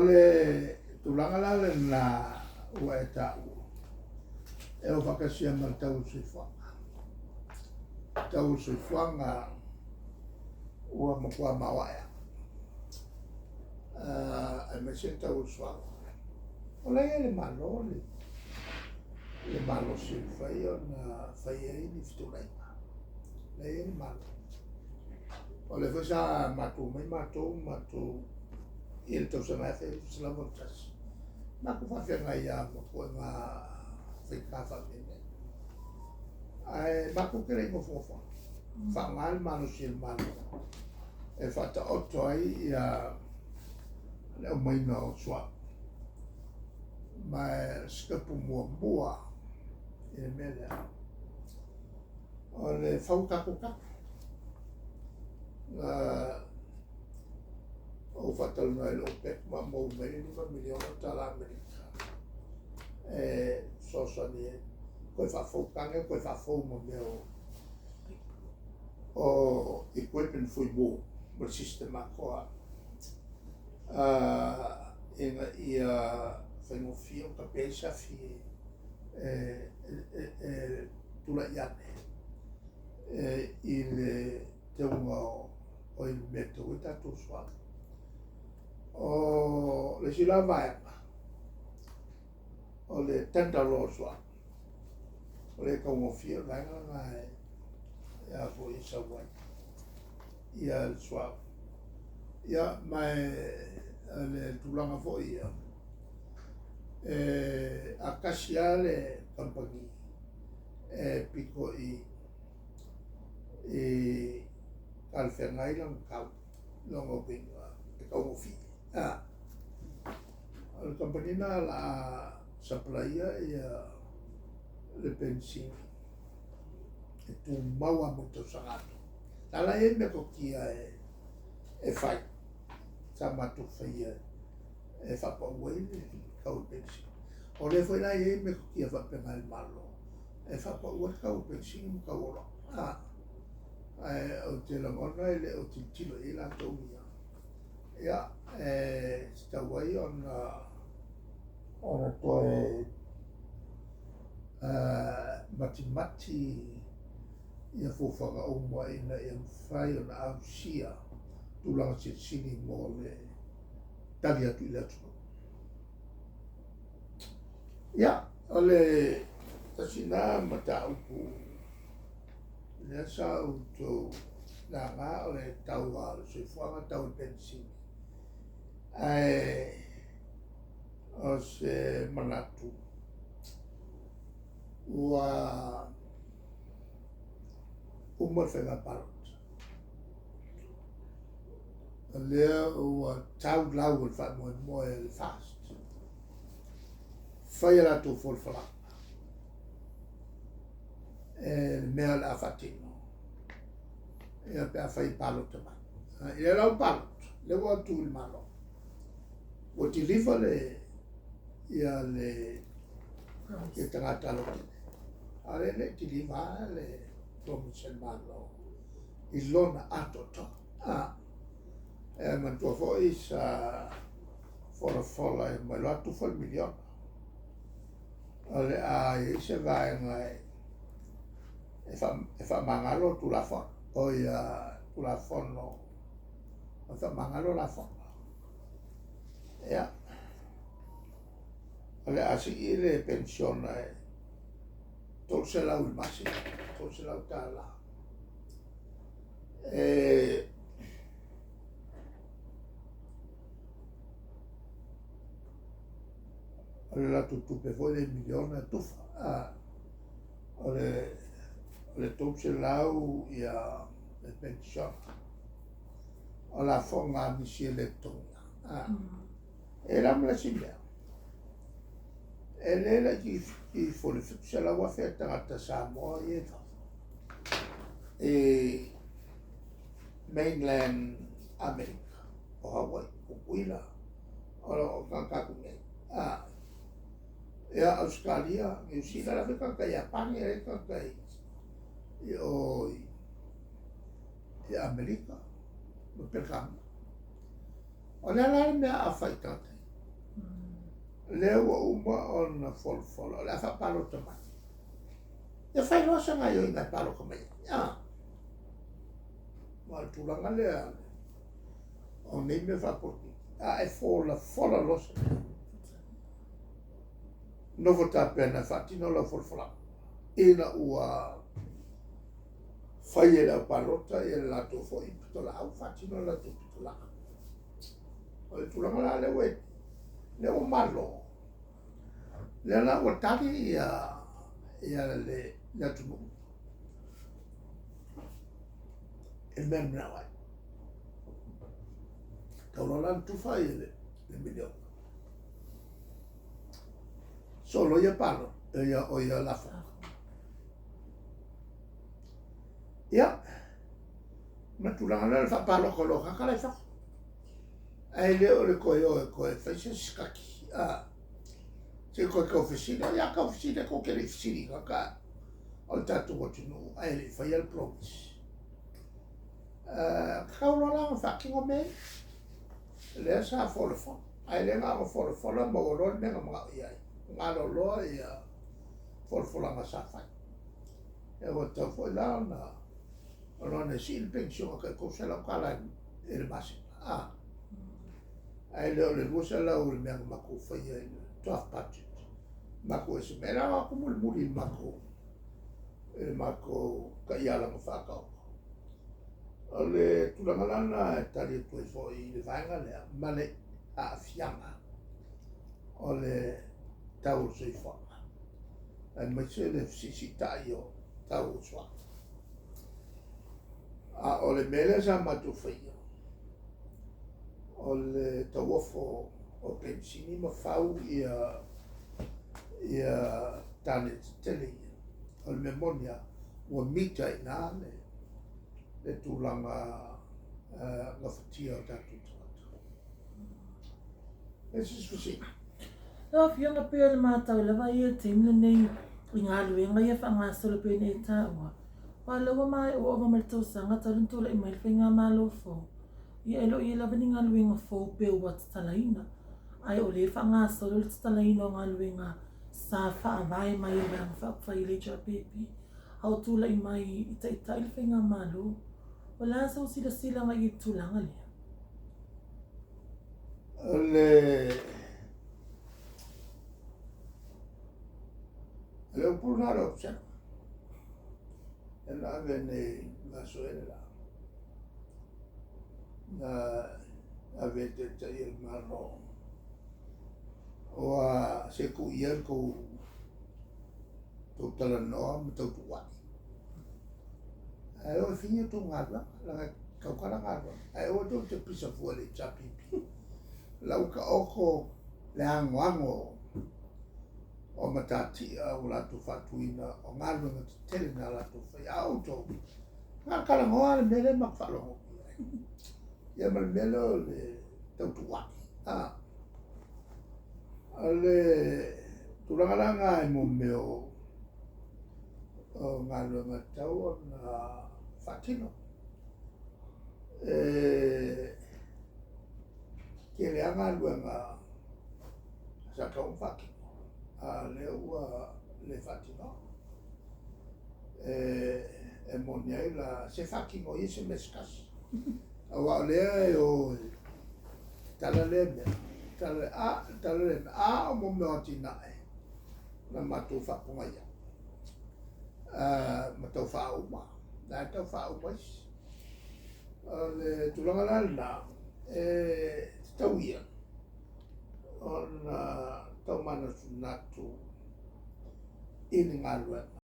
le tulaga la lena ua e taua, e o faatasi ai ma le tau o le soifuaga. Tau o le soifuaga ua matua maoae lava, aemaise le tau o le suauu. O la e i ai le Malo le malosi e mafai ona fai ai ni fetuunaiga. O la e i ai le Malo. O lea foi sa matou omai matou matou i le tausaga 1981, matou faafeagai lava ma ituaiga faigata faapenei. Ae matou te le i nofonofo atu, faaaoga le malosi o le Malo e faataoto ai ia le aumaiga o suauu. Ma o le sitepu muamua i le mea lea, o le fau o tatou tapu. Na ou faatalanoa i le OPEC ma maua mai le $5 miliona tala Amerika e fesoasoani ai, toe faafou tane, toe faafou ma mea o equipment fuimu ma le system atoa ina ia faigofie ona tape ai se afi e tulai ane i le teuga o i le mea e teu ai tatou suauu. O le isi la vaega, o le tender loa o le suauu, o le taugofie o le vaega lena e a foi e sau ai ia le suauu. Ia ma o le tulaga foi ia, a tasi lava le kamupani e pito i talafeagai lana tau, lona uiga e taugofie. O le kamupani lena o le a sapalaia ia le penisini e tumau lava mo le tausaga atoa. A la e i ai metotia e fai, sa matou faia e faapau ai le tau o le penisini. O lea foi la e i ai metotia faapena a le Malo e faapau ai le tau o penisini ma tau o oloa. Ae ou te lagona e le o tilotilo i ai latou ia. Ia, e tatau ai ona toe matimati ia fuafuaga uma ina ia mafai ona ausia tulaga silisili mo le tali atu i le atunuu. Ia, o le tasi lena mataupu lea sa outou laga o le tau o le soifuaga, tau o le penisini. Ae o se manatu ua uma le faiga palota. O lea ua tau lau o le faamoemoe o le FAST. Fai a latou folafolaga e le mea o le a faatino ia pe afai e palota mai. I lea la ua palota, lea ua tu i le Malo, ua deliver le ia le ia tagata lautele. A o lea e le i deliver lava le promise a le Malo i lona atoatoa. E manatua foi sa folafola e mai loa tufa le miliona. O le a i ai se vaega e faamagalo Tulafono, o ia Tulafono e faamagalo lafoga. Ia, o le a sii le penisiona e 300 i le masina, $300. E o le latou tupe foi lea miliona e tufa. O le 300 ia le penisiona. O lafoga a nisi e le totogia. E la ma le isi mea, e le laitiiti ifo i le 700,000 tagata Samoa ia i fafo. I mainland America, o Hawaii, Tutuila, o tagata atu nei. Ia, Ausetalia, Niu Sila, la foi tagata Iapani, la tagata i o i Amerika, ma Peretania. O le a la le mea a fai i tagata ia? Lea ua uma ona folafola o le a faapalota mai. Ia fai loa se gaoioiga e palota mai ai. A. Ma o le tulaga lea o nei mea faapolokiki, a e folafola loa se mea, nofo tapena e faatino lau folafolaga ina ua fai e le aupalota ia le latou foi pitolaau, faatino le latou pitolaau. O le tulaga la lea ua i ai, lea ua malo, lea la ua tali ia le atunuu i le mea na manao ai. Tau loa la ona tufa le miliona. Soloia palota, ia o ia lafoga. Ia, ma tulaga lea o le faapalota loa o tagata la e i fafo. Ae le o le toe o e toe fai se isi kaki, a, se i toe tau fesili, ia tau fesili tou te le i fesili i tagata o le tatou atunuu ae le i faia le promise. Tatau loa la ona faatino mea ia. Lea sa folafola, ae le na ona folafola maua loa le mea na manao i ai, galo loa ia folafolaga sa fai. Ia ua tatau foi la ona ona e sii le penisione tai $300 i le masina, a, ae le o le 200 i le mea na matou faia i le draft budget. Matou ese mai ai la o atu mulimuli i le matou taiala na faataoto. O le tulaga la lena e tali atu ai foi i le vaega lea ma le aafiaga o le tau o le soifuaga, aemaise le fesiisitai o tau o suauu. A o le mea lea sa matou faia, o le tauofo o penisini ma fau ia tane tetele ia. O le mea moni lava, ua mita i ina le tulaga gafatia o tatou tagata. E se isi fesili? Lau Afioga, pei ona matau lava ia i le taimi lenei i galuega ia faagasolo pei ona e taua, aua o lea ua maea ua ova ma le tausaga talu ona tulai mai le faigamalo fou, ia e le o i ai lava ni galuega fou pe ua tatalaina, ae o lea e faagasolo le tatalaina o galuega sa faavae mai e le Vaega Faaupufai o le HRPP a o tulai mai i taitai le faigamalo. O le a sau silasila i le tulaga lea? O le upu lena o le option e na ave nei aso ea le la, na ave e taitai o le Malo, ua se tuu ia le tou talanoa ma tau tuuai. Ae o e fai a outou galuega, leaga e tautala galuega. Ae aua tou te pisa fua i le HRPP. La ua taoto le anoano o matatia ua latou faatuina o galuega tetele na latou faia. A o outou, na o le talanoa le mea lea matou faalogo atu i ai. Ia ma le mea lea o le tau tuuai. O le tulaga la lena i mo mea o galuega e tatau ona faatino. E tele lava galuega sa tatau ona faatino, a o lea ua le faatinoa. E moni ai la, se faatino ia se mea se tasi. Aua o lea e o e tala lea mea, tala, a, tala lea mea, a o mo mea o atinae na matou faapogaia ma tau faauma, la e tau faauma isi. O le tulaga la lena, e tatau ia ona tau manatunatu i le galuega.